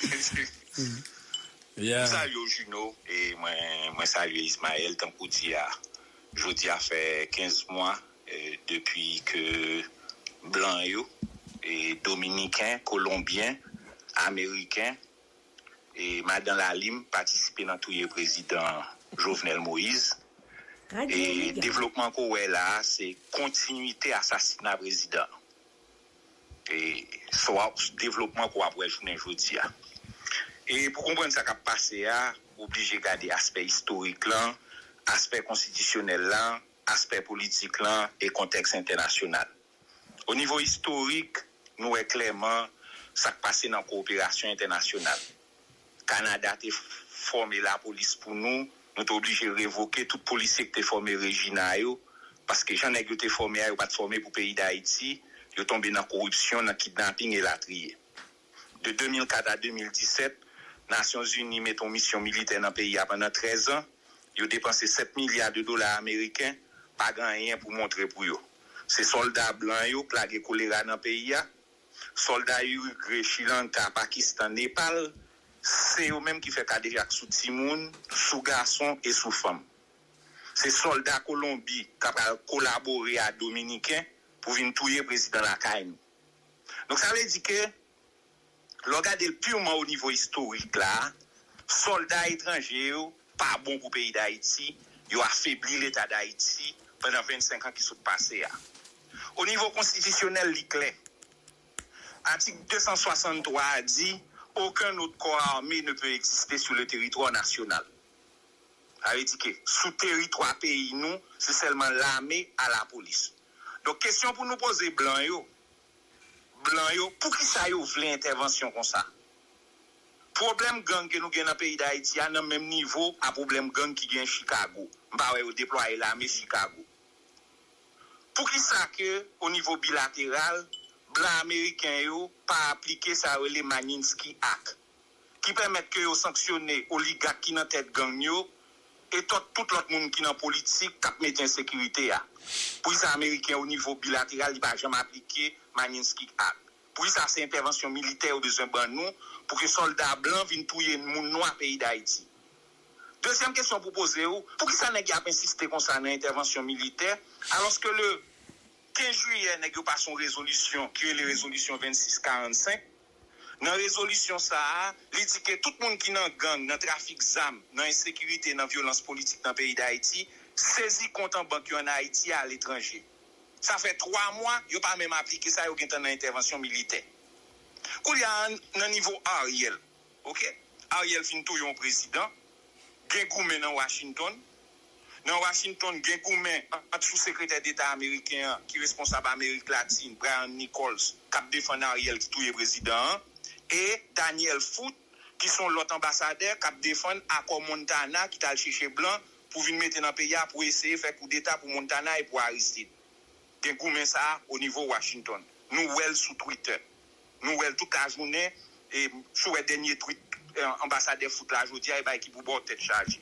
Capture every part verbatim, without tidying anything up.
M salye w, Juno, e mwen, mwen salye Ismaël. Tankou di a, jodi a fè kenz mwa, e, depi ke blan yo, e, dominiken, kolonbyen, ameriken, e madan Lalim patisipe nan touye prezidan Jovenel Moïse. E devlopman ke w wè la a, se kontinite asasina prezidan. E sa w ap, devlopman ke w ap wè jounen jodi a. E pou konprann sa k ap pase a, ou oblije gade aspè istorik lan, aspè konstitisyonèl lan, aspè politik lan e kontèks entènasyonal. O nivo istorik, nou wè klèman sa k pase nan kowoperasyon entènasyonal. Kanada te fòme lapolis pou nou, nou te oblije revoke tout polisye ki te fòme Rejina yo, paske jan nèg yo te fòme a, yo pa t fòme pou peyi Dayiti, yo tonbe nan koripsyon, nan kidnaping elatriye. De de mil kat a de mil disèt, Nasyonzini mete yon misyon militè nan peyi a pandan trèz an, yo depanse sèt milya de dola ameriken, pa gen anyen pou montre pou yo. Se sòlda blan yo k lage kolera nan peyi a, sòlda Uruguay, Sri Lanka, Pakistan, Nepal, se yo menm ki fè kadejak sou timoun, sou gason e sou fanm. Se sòlda Kolonbi k ap al kolabore a Dominiken pou vin touye prezidan lakay nou. Donk, sa vle di ke, lè w gade l pirman o nivo istorik la, sòlda etranje yo pa bon pou peyi Dayiti, yo afebli Leta Dayiti pandan vennsenk an ki sot pase a. O nivo konstitisyonèl, li klè. Atik de san swasanntwa a di, aucun autre corps armé ne peut exister sur le territoire national. Sa vle di ke sou teritwa peyi nou, se sèlman lame a lapolis. Donk, kesyon pou nou poze blan yo, blan yo, poukisa yo vle entèvansyon konsa? Pwoblèm gang ke nou gen nan peyi Dayiti a nan menm nivo a pwoblèm gang ki gen Chicago. M pa wè yo deplwaye lame Chicago. Poukisa ke, o nivo bilateral, blan ameriken yo pa aplike sa yo rele Magnitsky Act, ki pèmèt ke yo sanksyone oligak ki nan tèt gang yo e tot, tout lòt moun ki nan politik k ap mete ensekirite a? Poukisa ameriken, o nivo bilateral, li pa janm aplike Magnitsky Act? Poukisa se entèvansyon militè yo bezwen ban nou pou ke sòlda blan vin touye moun nwa peyi Dayiti? Dezyèm kesyon pou poze w, poukisa nèg yo ap ensiste konsa nan entèvansyon militè, alòske le kenz jiyè, nèg yo pase yon rezolisyon ki rele rezolisyon vennsis karannsenk? Nan rezolisyon sa a, li di ke tout moun ki nan gang, nan trafik zam, nan ensekirite, nan vyolans politik nan peyi Dayiti, sezi kont an bank yo ann Ayiti a aletranje. Sa fè twa mwa, yo pa menm aplike sa, yo gentan nan entèvansyon militè. Koulye a, nan nivo Ariel, oke? Ariel fin touye yon prezidan, gen goumen nan Washington. Nan Washington, gen goumen ant sou sekretè deta ameriken an ki responsab Amerik Latin, Brian Nichols, k ap defann Ariel ki touye prezidan an, e Daniel Foot, ki se yon lòt anbasadè k ap defann akò Montana ki t al chèche blan pou vin mete nan peyi a pou eseye fè koudeta pou Montana e pou Aristide. Gen goumen sa a o nivo Washington. Nou wè l sou Twitter. Nou wè l tout lajounen, e si w wè dènye tweet, e, anbasadè Foot la jodi a, e bagay ki pou ba w tèt chaje.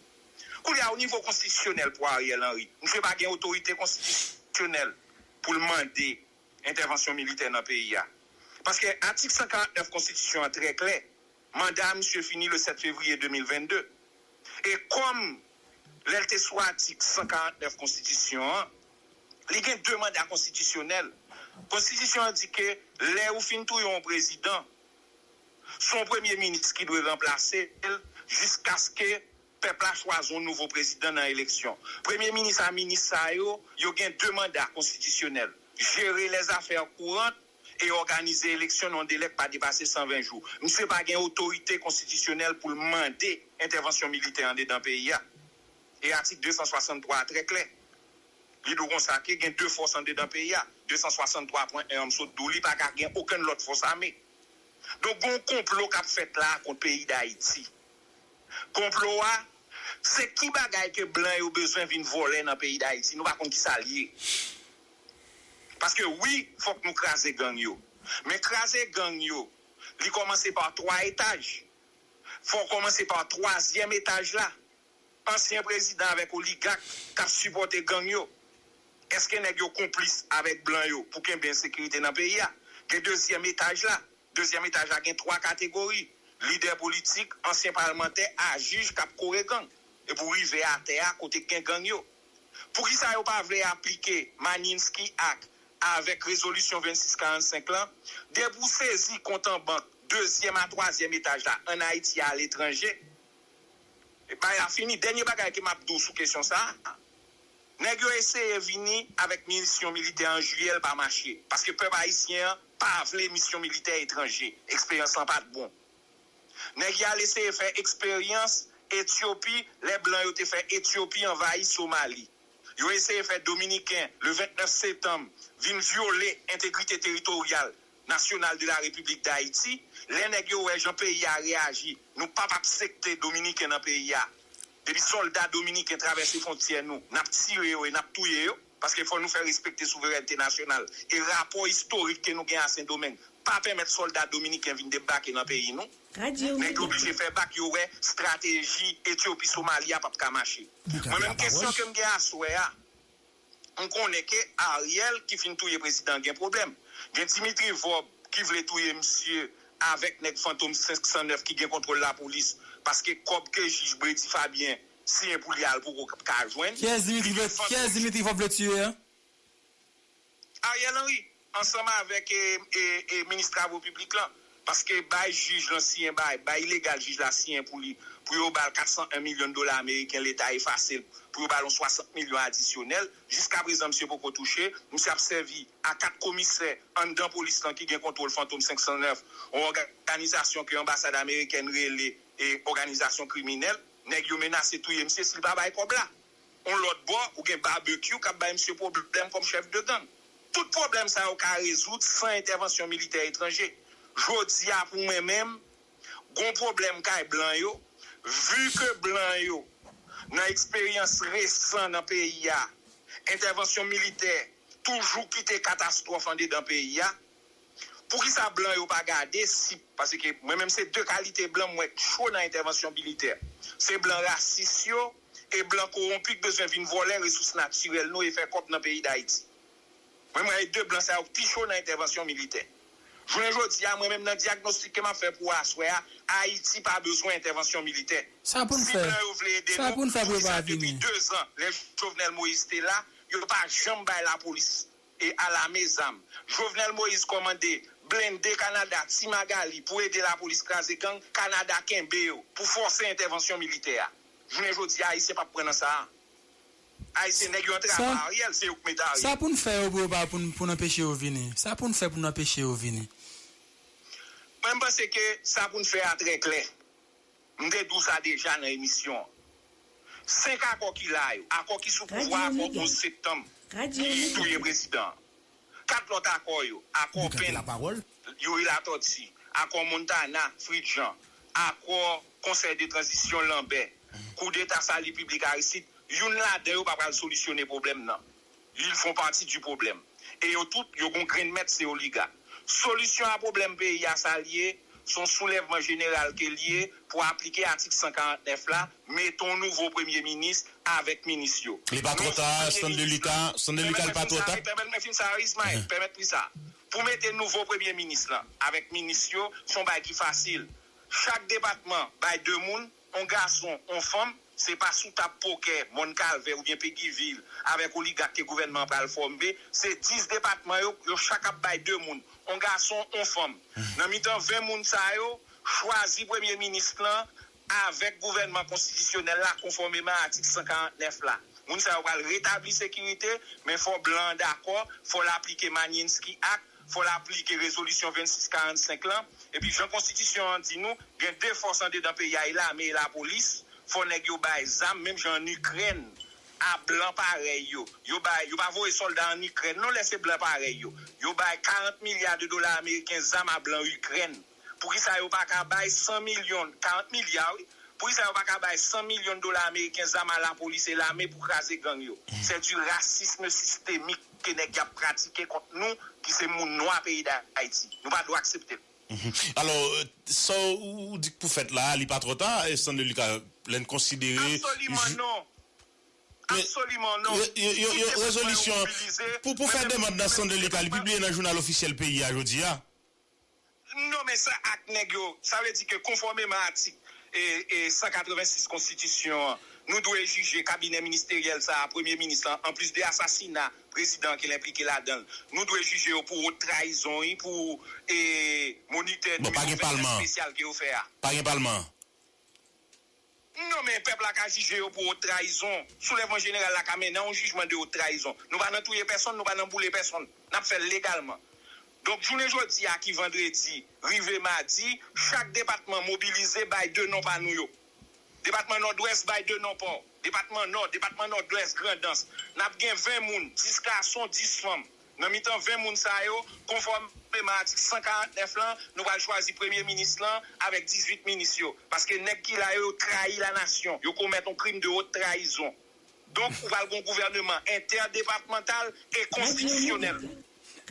Koulye a, o nivo konstitisyonèl pou Ariel Henry, misye pa gen otorite konstitisyonèl pou l mande entèvansyon militè nan peyi a. Paske atik san karant nèf konstitisyon an trè klè, manda misye fini le sèt fevriye de mil vennde. E kòm lè l te sou atik san karant nèf konstitisyon an, li gen de manda konstitisyonèl. Konstitisyon an di ke lè ou fin touye yon prezidan, se yon premye minis ki dwe ranplase l jiskaske pèp la chwazi yon nouvo prezidan nan eleksyon. Premye minis a minis sa yo, yo gen de manda konstitisyonèl. Jere lèzafè kourant e òganize eleksyon nan yon delè k pa depase san ven jou. Misye pa gen otorite konstitisyonèl pou l mande entèvansyon militè andedan peyi a. E atik de san swasanntwa a trè klè. Li di w konsa ke gen de fòs andedan peyi a. De san swasanntwa pwen en an, m sot di w, li pa ka gen okenn lòt fòs ame. Donk, gen yon konplo k ap fèt la a kont peyi Dayiti. Konplo a, se ki bagay ke blan yo bezwen vin vòlè nan peyi Dayiti? Nou pa konn ki sa l ye. Paske wi, fòk nou kraze gang yo. Men kraze gang yo, li kòmanse pa twa etaj. Fò w kòmanse pa twazyèm etaj la. Ansyen prezidan avèk oligak k ap sipòte gang yo. Èske nèg yo konplis avèk blan yo pou kenbe ensekirite nan peyi a? Gen dezyèm etaj la. Dezyèm etaj la gen twa kategori. lidè politik, ansyen palmantè a jij k ap kore gang. Epi w rive atè a kote k gen gang yo. Poukisa yo pa vle aplike Magnitsky Act avèk rezolisyon vennsis karannsenk lan? Depi w sezi kont an bank dezyèm a twazyèm etaj la ann Ayiti a aletranje, bagay la fini. Dènye bagay ke m ap di w sou kesyon sa a, nèg yo eseye vini avèk misyon militè an jiyè, l pa mache. Paske pèp ayisyen an pa vle misyon militè etranje. Eksperyans lan pa t bon. Nèg y al eseye fè eksperyans Etyopi, lè blan yo te fè Etyopi anvayi Somali. Yo eseye fè Dominiken, le vennèf septanm, vin vyole entegrite teritoryal nasyonal de la Repiblik d Ayiti. Lè nèg yo wè jan peyi a reyaji, nou p ap aksepte Dominiken nan peyi a. Depi sòlda dominiken travèse fwontyè nou, n ap tire yo e n ap touye yo. Paske fò nou fè respekte souverènte nasyonal e rapò istorik ke nou gen a Sendomeng pa pèmèt sòlda dominiken vin debake nan peyi nou. Nèg yo oblije fè bak, yo wè estrateji Etyopi Somali a p ap ka mache. Mwen menm, kesyon ke m gen aswè a, m konnen ke Ariel ki fin touye prezidan gen pwoblèm. Gen Dimitri Vorbe ki vle touye misye avèk nèg Fantom senk san nèf ki gen kontwòl lapolis, paske kòb ke jij Bredy Fabien siyen pou li a, l poko ka jwenn. Kiyès Dimitri Vorbe, kiyès Dimitri Vorbe vle tiye a? Ariel Henry, ansanm avèk e, e, e, minis travo piblik lan. Paske bay jij lan siyen, bay, bay ilegal jij la siyen pou li, pou yo ba l kat san en milyon dola ameriken, leta efase l, pou yo ba l yon swasant milyon adisyonèl. Jiskaprezan, misye poko touche. Misye ap sèvi a kat komisè anndan polis lan ki gen kontwòl Fantom senk san nèf, yon òganizasyon ke anbasad amerikèn rele e òganizasyon kriminèl. Nèg yo menase touye misye si l pa bay kòb la. Yon lòt bò, ou gen Barbecue k ap bay misye pwoblèm kòm chèf de gang. Tout pwoblèm sa yo ka rezoud san entèvansyon militè etranje. Jodi a, pou mwen menm, gon pwoblèm kay blan yo, vi ke blan yo, nan eksperyans resan nan peyi a, entèvansyon militè toujou kite katastwòf andedan peyi a. Poukisa blan yo pa gade si, paske mwen menm se de kalite blan m wè k cho nan entèvansyon militè. Se blan rasis yo e blan kowonpi k bezwen vin vòlè resous natirèl nou e fè kòb nan peyi Dayiti. Mwen, m wè e de blan sa yo k pi cho nan entèvansyon militè. Jounen jodi a, mwen menm nan dyagnostik ke m ap fè pou aswè a, Ayiti pa bezwen entèvansyon militè. Sa pou n fè? Si blan yo vle ede nou, poukisa depi dezan, lè Jovenel Moïse te la, yo pa janm bay lapolis e a lame zam? Jovenel Moïse kòmande blende Kanada, Ti Magali, pou ede lapolis kraze gang, Kanada kenbe yo pou fòse entèvansyon militè a. Jounen jodi a, Ayisyen p ap pran nan sa a. Ayisyen, nèg yo antre avè Ariel, se yo k mete Ariel. Sa pou n fè yo pou yo pa, pou n, pou n anpeche yo vini? Sa pou n fè pou n anpeche yo vini? Mwen, m panse ke sa pou n fè a trè klè. M te di w sa deja nan emisyon an. Senk akò ki la yo, akò ki sou pouvwa, akò onz septanm ki touye prezidan an. Kat lòt akò yo, akò Pèn, Youri Latòti, akò Montana, Fritz Jean, akò Konsèy de Tranzisyon Lanbè, koudeta Sali Piblik Aristide, youn ladan yo pa pral solisyone pwoblèm nan. Ils font partie du problème. E yo tout, yo gon grenn mèt, se oligak. Solisyon a pwoblèm peyi a, sa l ye, se yon soulèvman jeneral ke l ye pou aplike atik san karant nèf la, mete yon nouvo premye minis avèk minis yo. Li pa twò ta, Stanley Lucas, Stanley Lucas, li pa twò ta? Pèmèt mwen fin sa, Ismaël, pèmèt mwen sa. Pou mete nouvo premye minis lan avèk minis yo, se yon bagay ki fasil. Chak depatman bay de moun, yon gason, yon fanm, se pa sou tab pokè Mòn Kalvè oubyen Peguiville avèk oligak ke gouvènman an pral fòme, se dis depatman yo, yo chak ap bay de moun, yon gason, yon fanm. Nan mitan ven moun sa yo, chwazi premye minis lan avèk gouvènman konstitisyonèl la konfòmeman a atik san karant nèf la. Moun sa yo pral retabli sekirite, men fò blan an dakò, fò l aplike Magnitsky Act, fò l aplike rezolisyon vennsis karannsenk lan. Epi jan konstitisyon an di nou, gen de fòs andedan peyi a, e lame e lapolis. Fò nèg yo bay zam, menm jan ann Ikrèn, a blan parèy yo. Yo bay, yo pa voye sòlda ann Ikrèn non, lè se blan parèy yo. Yo bay karant milya de dola ameriken zam a blan Ikrèn. Poukisa yo pa ka bay san milyon, karant milya wi, poukisa yo pa ka bay san milyon dola ameriken zam a lapolis e lame pou kraze gang yo? C'est du racisme systémique ke nèg y ap pratike kont nou ki se moun nwa peyi Dayiti. Nou pa dwe aksepte l. Alò, sa w di k pou fèt la a, li pa twò ta, Stanley Lucas, lè n konsidere... Absoliman non. Absoliman non. Yo, yo, yo, rezolisyon pou, pou fè demann nan Stanley Lucas, li pibliye nan jounal ofisyèl peyi a jodi a. Non, men sa ak nèg yo, sa vle di ke konfòmeman atik e, e san katrevensis konstitisyon an, nou dwe jije kabinè ministeryèl sa a, premye minis lan, anplis de asasina prezidan ke l enplike ladan l, nou dwe jije yo pou wot trayizon, wi, pou e, monitè Bon, pa gen palman. Espesyal ke yo fè a. Pa gen palman. Non, men pèp la ka jije yo pou wot trayizon. Soulèvman jeneral la ka mennen yon jijman de wot trayizon. Nou pa nan touye pèsonn, nou pa nan boule pèsonn. N ap fè l legalman. Donk, jounen jodi a ki vandredi, rive madi, chak depatman mobilize bay de non pa nou yo. Depatman Nòdwès bay de non pa w. Depatman Nò, depatman Nòdwès, Grandans. N ap gen ven moun, dis gason, dis fanm. Nan mitan ven moun sa yo, konfòmeman atik san karant nèf lan, nou pral chwazi premye minis lan avèk dizuit minis yo. Paske nèg ki la yo, yo trayi lanasyon. Yo komèt yon krim de wot trayizon. Donk, ou pral gen yon gouvèneman entèdepatmantal e konstitisyonèl.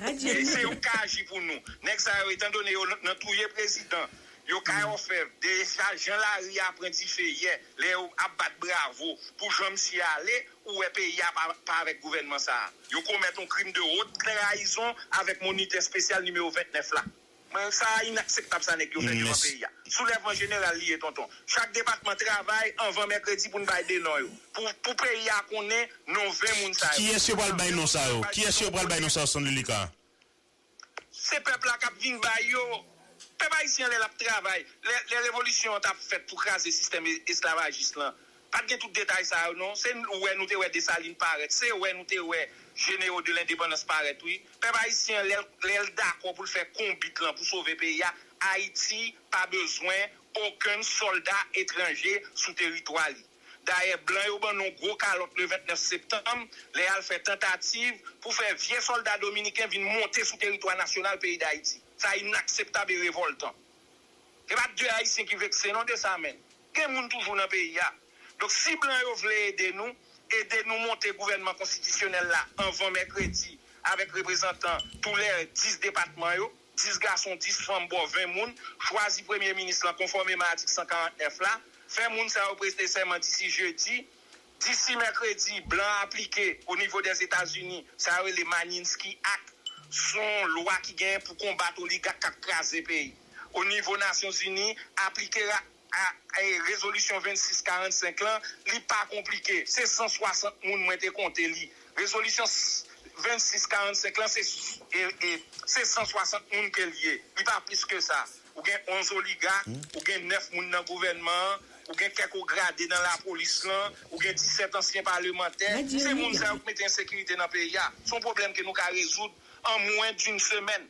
E se yo k ka aji pou nou. Nèg sa yo, etandone yo nan touye prezidan, yo kay òfèv. Deja, jan lari a pran dife yè, lè yo ap bat bravo pou jan misye ale, ou wè peyi a pa, pa avèk gouvènman sa a. Yo komèt yon krim de wot trayizon avèk monitè espesyal nimewo vennèf la. Men sa a inakseptab sa nèg yo fè devan peyi a. Soulèvman jeneral li ye, tonton. Chak depatman travay anvan mèkredi pou n bay de non yo. Pou, pou peyi a konnen non ven moun sa yo. Kiyès yo pral bay non sa yo? Kiyès yo pral bay non sa yo, Stanley Lucas? Se pèp la k ap vin bay yo. Pèp ayisyen lè l ap travay, lè, lè revolisyon an t ap fèt pou kraze sistèm e-, esklavajis lan, pa t gen tout detay sa yo non. Se ou wè nou te wè Desalin parèt, se wè nou te wè Jenero de Lendepandans parèt, wi. Pèp ayisyen lè, lè l dakò pou l fè konbit lan pou sove peyi a, Ayiti pa bezwen okenn sòlda etranje sou teritwa li. Dayè, blan yo ban nou gwo kalòt le vennèf septanm, lè y al fè tantativ pou fè vye sòlda dominiken vin monte sou teritwa nasyonal peyi Dayiti. Sa inakseptab e revòltan. E pa de Ayisyen ki vekse non de sa, men. Gen moun toujou nan peyi a. Donk, si blan yo vle ede nou, ede nou monte gouvènman konstitisyonèl la anvan mèkredi avèk reprezantan tou lè dis depatman yo, dis gason, dis fanm, bò ven moun, chwazi premye minis lan konfòmeman atik san karant nèf la, fè moun sa yo prete sèman disi jedi, disi mèkredi, blan aplike o nivo dèzetazini, sa yo rele Magnitsky Act, se yon lwa ki genyen pou konbat oligak k ap kraze peyi. O nivo Nasyonzini, aplike ra-, a, e, rezolisyon vennsis karannsenk lan, li pa konplike. Se san swasant moun mwen te konte li. Rezolisyon s-, vennsis karannsenk lan, se, e, e, se san swasant moun ke l ye. Li pa plis ke sa. Ou gen onz oligak, ou gen nèf moun nan gouvènman an, ou gen kèk o grade nan lapolis lan, ou gen disèt ansyen palemantè. Se moun sa yo k mete ensekirite nan peyi a. Se yon pwoblèm ke nou ka rezoud an mwen d'une semaine.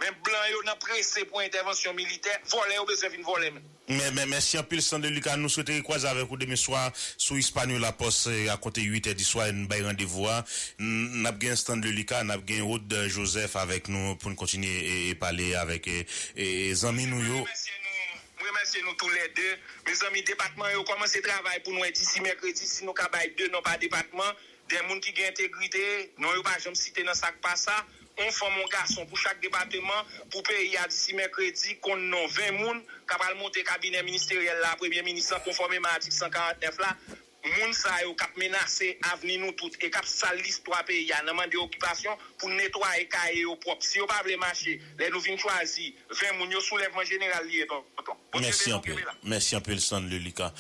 Men blan yo nan prese pou entèvansyon militè, vòlè yo bezwen vin vòlè, men. Men, men, mèsi anpil, Stanley Lucas. Nou swete rekwaze avèk ou demen swa sou Hispaniola Post, eh, a konte uit è di swa, e n bay randevou a. N, n ap gen Stanley Lucas, n ap gen Rod Joseph avèk nou pou n kontinye e, e pale avèk, e, e, zanmi nou yo. Mwen remèsye nou, mwen remèsye nou toulède. Mezanmi, depatman yo kòmanse travay pou nou wè disi mèkredi, si nou ka bay de non pa depatman. De moun ki gen entegrite, non yo pa janm site nan sa k pa sa, yon fanm, yon gason pou chak depatman, pou peyi a disi mèkredi, konn non ven moun k ap al monte kabinè ministeryèl la, premye minis lan, konfòmeman atik san karant nèf la. Moun sa yo k ap menase avni nou tout e k ap sal listwa peyi a nan mande okipasyon pou netwaye kaye yo pwòp. Si yo pa vle mache, lè nou vin chwazi ven moun yo, soulèvman jeneral li ye, tonton. Bondye beni w, kenbe la. Mèsi anpil, Stanley Lucas.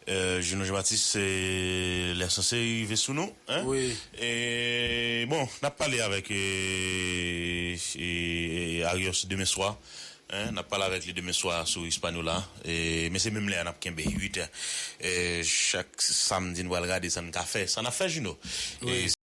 Euh, Juno Jean-Baptiste, se lè sanse rive sou nou, hein? Wi. E, bon, n ap pale avèk, e, e, e, Arius demen swa, hein? N ap pale avèk li demen swa sou Hispaniola. E, men se menm lè a n ap kenbe, uit è. E, chak samdi, n pral gade sa n ka fè. Sa n ap fè, Juno? Wi. E,